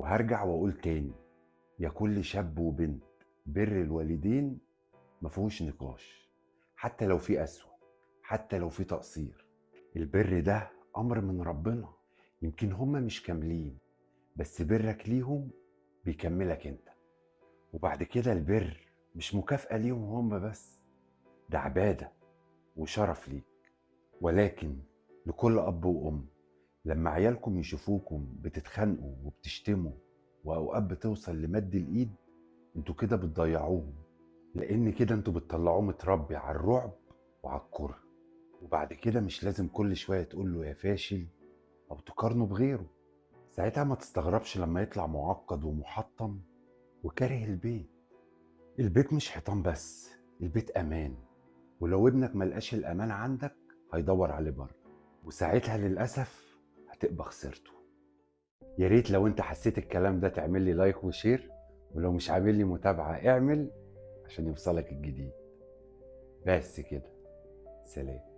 وهرجع واقول تاني، يا كل شاب وبنت، بر الوالدين مفهوش نقاش، حتى لو في قسوة، حتى لو في تقصير. البر ده أمر من ربنا. يمكن هما مش كاملين، بس برك ليهم بيكملك انت. وبعد كده البر مش مكافأة ليهم هما بس، ده عبادة وشرف ليك. ولكن لكل أب وأم، لما عيالكم يشوفوكم بتتخانقوا وبتشتموا وأوقات بتوصل لمد الإيد، انتوا كده بتضيعوهم، لأن كده انتوا بتطلعوه متربي على الرعب وعلى الكره. وبعد كده مش لازم كل شوية تقول له يا فاشل أو تقارنه بغيره. ساعتها ما تستغربش لما يطلع معقد ومحطم وكاره البيت. البيت مش حيطان بس، البيت أمان. ولو ابنك ملقاش الأمان عندك هيدور عليه بره، وساعتها للأسف هتبقى خسرته. يا ريت لو انت حسيت الكلام ده تعمل لي like و share، ولو مش عامل لي متابعة اعمل عشان يوصلك الجديد. بس كده، سلام.